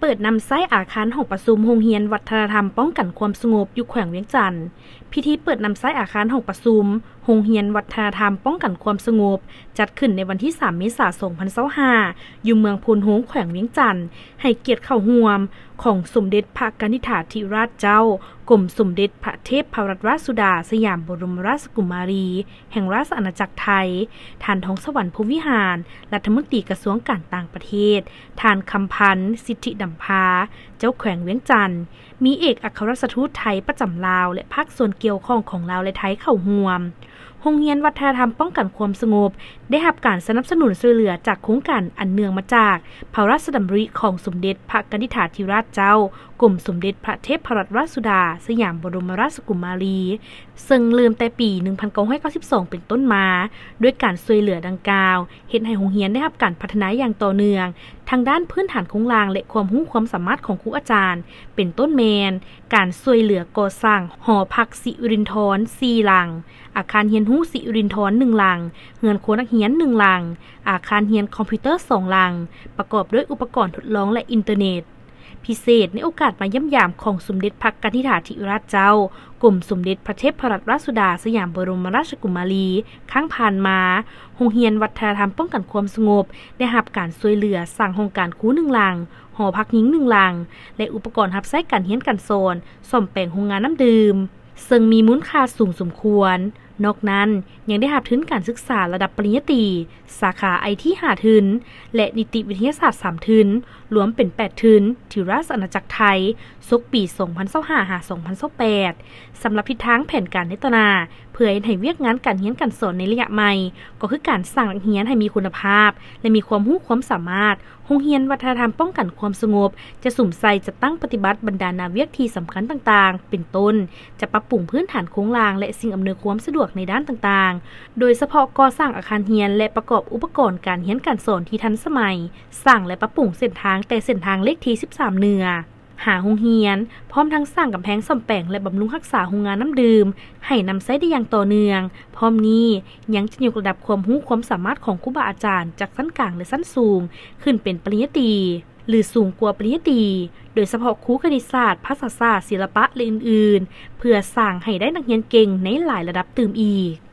ເປີດນຳໃຊ້ອາຄານຫ້ອງປະຊຸມໂຮງຮຽນວັດທະນະທຳປ້ອງກັນຄວາມສະຫງົບຢູ່ແຂວງວຽງຈັນ. ພິທີເປີດນຳໃຊ້ອາຄານຫ້ອງປະຊຸມໂຮງຮຽນວັດທະນະທຳປ້ອງກັນຄວາມສະຫງົບ ຈັດຂຶ້ນໃນວັນທີສາມ ເມສາ ສອງພັນຊາວຫ້າ ຢູ່ເມືອງໂພນໂຮງ ແຂວງວຽງຈັນ, ໃຫ້ກຽດເຂົ້າຮ່ວມຂອງສົມເດັດພະກະນິດຖາທິຣາຊເຈົ້າ ກົມສົມເດັດພະເທບພະລັດວະສຸດາສະຫຍາມບໍລົມລາຊະກຸມາລີ ແຫ່ງລາຊະອານາຈັກໄທ, ທ່ານ ທອງສະຫວັນ ພົມວິຫານ ລັດຖະມົນຕີກະຊວງການຕ່າງປະເທດ, ທ່ານ ຄຳພັນ ສິດທິດຳພາ ເຈົ້າແຂວງວຽງຈັນ, ມີເອກອັກຄະລັດຖະທູດໄທປະຈຳລາວ ແລະ ພາກສ່ວນກ່ຽວຂ້ອງຂອງລາວ ແລະ ໄທເຂົ້າຮ່ວມ. ໂຮງຮຽນວັດທະນະທຳປ້ອງກັນຄວາມສະຫງົບ ໄດ້ຮັບການສະໜັບສະໜູນຊ່ວຍເຫຼືອຈາກໂຄງການອັນເນື່ອງມາຈາກພະລາຊະດຳລິຂອງສົມເດັດພະກະນິດຖາທິຣາຊເຈົ້າ ກົມສົມເດັດພະເທບພະລັດວະສຸດາສະຫຍາມບໍລົມລາຊະກຸມາລີ ເຊິ່ງເລີ່ມແຕ່ປີໜຶ່ງພັນເກົ້າຮ້ອຍເກົ້າສິບສອງເປັນຕົ້ນມາ, ດ້ວຍການຊ່ວຍເຫຼືອດັ່ງກ່າວ ເຮັດໃຫ້ໂຮງຮຽນໄດ້ຮັບການພັດທະນາຢ່າງຕໍ່ເນື່ອງ ທັງດ້ານພື້ນຖານໂຄງລ່າງ ແລະ ຄວາມຮູ້ຄວາມສາມາດຂອງຄູອາຈານ, ເປັນຕົ້ນແມ່ນ ການຊ່ວຍເຫຼືອກໍ່ສ້າງຫໍພັກສິລິນທອນສີ່ຫຼັງ, ອາຄານຮຽນຮູ້ສິລິນທອນໜຶ່ງຫຼັງ, ເຮືອນຄົວນັກຮຽນໜຶ່ງຫຼັງ, ອາຄານຮຽນຄອມພິວເຕີສອງຫຼັງ, ປະກອບດ້ວຍອຸປະກອນທົດລອງ ແລະ ອິນເຕີເນັດ. ພິເສດໃນໂອກາດມາຢ້ຽມຢາມຂອງສົມເດັດພະກະນິດຖາທິຣາຊເຈົ້າ ກົມສົມເດັດພະເທບພະລັດວະສຸດາສະຫຍາມບໍລົມລາຊະກຸມາລີ ຄັ້ງຜ່ານມາ, ໂຮງຮຽນວັດທະນະທຳປ້ອງກັນຄວາມສະຫງົບ ໄດ້ຮັບການຊ່ວຍເຫຼືອສ້າງຫ້ອງການຄູໜຶ່ງຫຼັງ, ຫໍພັກຍິງໜຶ່ງຫຼັງ ແລະ ອຸປະກອນຮັບໃຊ້ການຮຽນການສອນ, ສ້ອມແປງໂຮງງານນ້ຳດື່ມ ເຊິ່ງມີມູນຄ່າສູງສົມຄວນ. ນອກນັ້ນ ຍັງໄດ້ຮັບທຶນການສຶກສາລະດັບປະລິນຍາຕີ ສາຂາໄອທີຫ້າທຶນ ແລະ ນິຕິວິທະຍາສາດສາມທຶນ, ລວມເປັນແປດທຶນ ທີ່ລາຊະອານາຈັກໄທ ສົກປີສອງພັນຊາວຫ້າ ຫາ ສອງພັນຊາວແປດ ສຳລັບທິດທາງແຜນການໃນຕໍ່ໜ້າ ເພື່ອເຮັດໃຫ້ວຽກງານການຮຽນການສອນໃນໄລຍະໃໝ່ ກໍຄືການສ້າງນັກຮຽນໃຫ້ມີຄຸນນະພາບ ແລະ ມີຄວາມຮູ້ຄວາມສາມາດ. ໂຮງຮຽນວັດທະນະທຳປ້ອງກັນຄວາມສະຫງົບ ຈະສຸມໃສ່ຈັດຕັ້ງປະຕິບັດບັນດາໜ້າວຽກທີ່ສຳຄັນຕ່າງໆ ເປັນຕົ້ນ ຈະປັບປຸງພື້ນຖານໂຄງລ່າງ ແລະ ສິ່ງອຳນວຍຄວາມສະດວກໃນດ້ານຕ່າງໆ ໂດຍສະເພາະກໍ່ສ້າງອາຄານຮຽນ ແລະ ປະກອບອຸປະກອນການຮຽນການສອນທີ່ທັນສະໄໝ, ສ້າງ ແລະ ປັບປຸງເສັ້ນທາງແຕ່ເສັ້ນທາງເລກທີສິບສາມເໜືອ ຫາໂຮງຮຽນ, ພ້ອມທັງສ້າງກຳແພງສ້ອມແປງ ແລະ ບຳລຸງຮັກສາໂຮງງານນ້ຳດື່ມ ໃຫ້ນຳໃຊ້ໄດ້ຢ່າງຕໍ່ເນື່ອງ. ພ້ອມນີ້ ຍັງຈະຍົກລະດັບຄວາມຮູ້ຄວາມສາມາດຂອງຄູບາອາຈານຈາກຊັ້ນກາງ ແລະ ຊັ້ນສູງ ຂຶ້ນເປັນປະລິນຍາຕີ ຫຼື ສູງກວ່າປະລິນຍາຕີ, ໂດຍສະເພາະຄູຄະນິດສາດ, ພາສາສາດ, ສິລະປະ ແລະ ອື່ນໆ ເພື່ອສ້າງໃຫ້ໄດ້ນັກຮຽນເກັ່ງໃນຫຼາຍລະດັບຕື່ມອີກ.